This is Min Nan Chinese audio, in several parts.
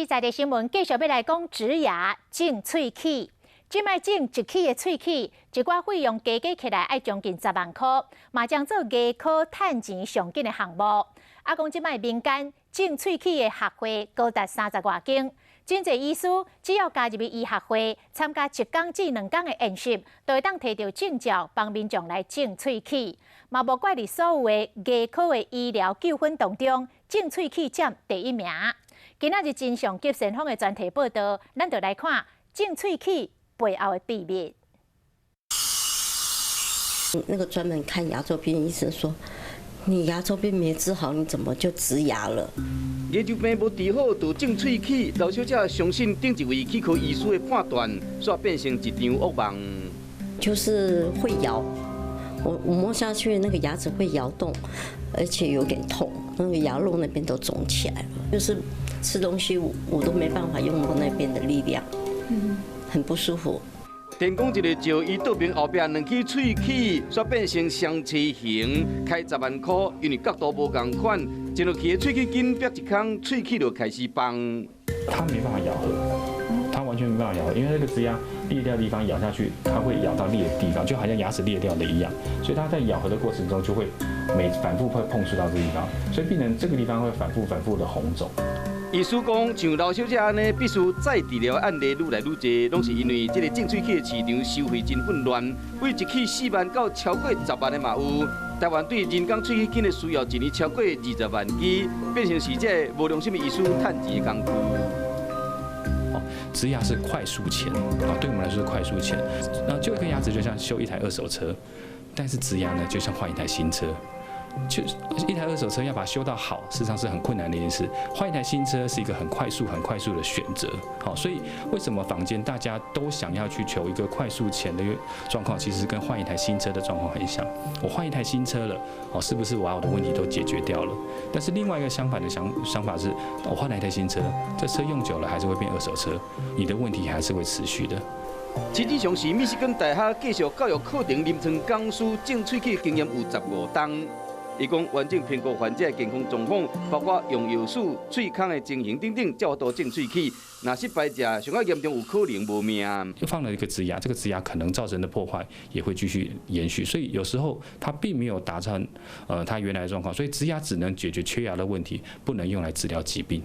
在地新聞繼續欲來講植牙種喙齒，這擺種一齒的喙齒，一寡費用加加起來愛將近10萬箍，嘛將做牙科趁錢上緊的項目。啊，講這擺民間種喙齒的學會高達30外間，真濟醫師只要加入去醫學會參加一工至兩工的研習，就會當提著證照幫民眾來種喙齒。嘛無怪佇所有的牙科的醫療糾紛當中，種喙齒佔第一名。今仔日真相急先鋒的專題報導，咱就來看種喙齒背後的秘密。那個專門看牙周病醫生說：“你牙周病沒治好，你怎麼就植牙了？” 牙周病無治好，就種喙齒。劉小姐相信頂一位齒科醫師的判斷，煞變成一場噩夢。就是會搖，我摸下去那個牙齒會搖動，而且有點痛，那個牙肉那邊都腫起來了，就是吃東西我都沒辦法用到那邊的力量，很不舒服。電講一个石醫倒爿後壁兩齒喙齒，煞變成雙齒形，開10萬箍，因為角度無仝款，進入去的喙齒筋煏一空，喙齒就開始崩。它沒辦法咬合，它完全沒辦法咬合，因為那個植牙裂掉的地方咬下去，它會咬到裂的地方，就好像牙齒裂掉的一樣，所以它在咬合的過程中就會每反覆會碰觸到這個地方，所以變成這個地方會反覆反覆的紅腫。醫師講，像劉小姐按呢，必須再治療的案例愈來愈濟，攏是因為這个種喙齒的市場收費真混亂，對一齒4萬到超過10萬的嘛有。台灣對人工喙齒筋的需要，一年超過20萬支，變成是這个無良心的醫師趁錢的工具。哦，植牙是快速錢啊，對我們來說是快速錢。那舊一顆牙齒就像修一台二手車，但是植牙呢，就像換一台新車。就一台二手車要把它修到好，事實上是很困難的一件事。換一台新車是一個很快速、很快速的選擇。好，所以為什麼坊間大家都想要去求一個快速錢的狀況，其實跟換一台新車的狀況很像。我換一台新車了，哦，是不是我把我的問題都解決掉了？但是另外一個相反的想法是，我換了一台新車，這車用久了還是會變二手車，你的問題還是會持續的。陳志祥是密西根大學繼續教育課程臨床講師，種喙齒經驗有15冬。伊講完整評估患者的健康狀況，包括用藥史、喙空的情形等等，才有法度種喙齒。若失敗者，上較嚴重有可能無命。就放了一個植牙，這個植牙可能造成的破壞也會繼續延續，所以有時候它並沒有達成它原來的狀況，所以植牙只能解決缺牙的問題，不能用來治療疾病。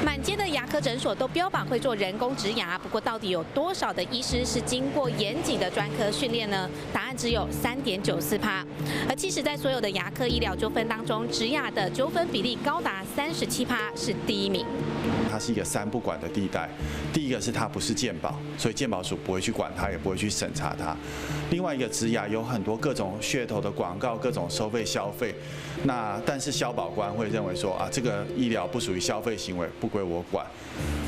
滿街的牙科診所都標榜會做人工植牙，不過到底有多少的醫師是經過嚴謹的專科訓練呢？答案只有3.94趴。而其實，在所有的牙科醫療糾紛當中，植牙的糾紛比例高達37趴，是第一名。它是一個三不管的地帶，第一個是它不是健保，所以健保署不會去管它，也不會去審查它。另外一個植牙有很多各種噱頭的廣告，各種收費消費，那但是消保官會認為說啊，這個醫療不屬於消費行為，不歸我管。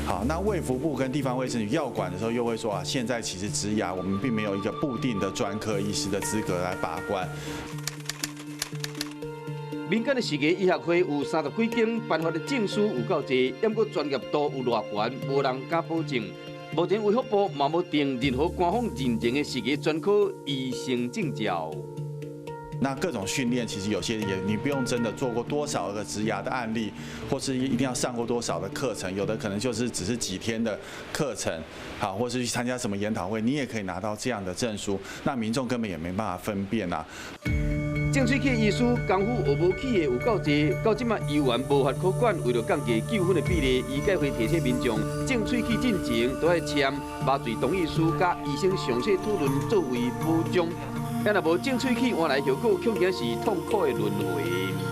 好，那衛福部跟地方衛生局要管的時候，又會說啊，現在其實植牙我們並沒有一個固定的專科醫師的資格來把關。民間的植牙醫學會有30幾間頒發的證書有夠濟，毋過專業度有偌懸，無人敢保證。目前衛福部嘛無定任何官方認證的植牙專科醫生證照。那各種訓練其實有些也你不用真的做過多少個植牙的案例，或是一定要上過多少的課程，有的可能就是只是幾天的課程，好，或是去參加什麼研討會，你也可以拿到這樣的證書。那民眾根本也沒辦法分辨啊。種喙齒醫師功夫學無起的有夠濟，到這馬猶原無法可管。為著降低糾紛的比例，醫界會提醒民眾，種喙齒進前都愛簽麻醉同意書，佮醫生詳細討論作為保障。若無種喙齒換來後果，恐驚是痛苦的輪迴。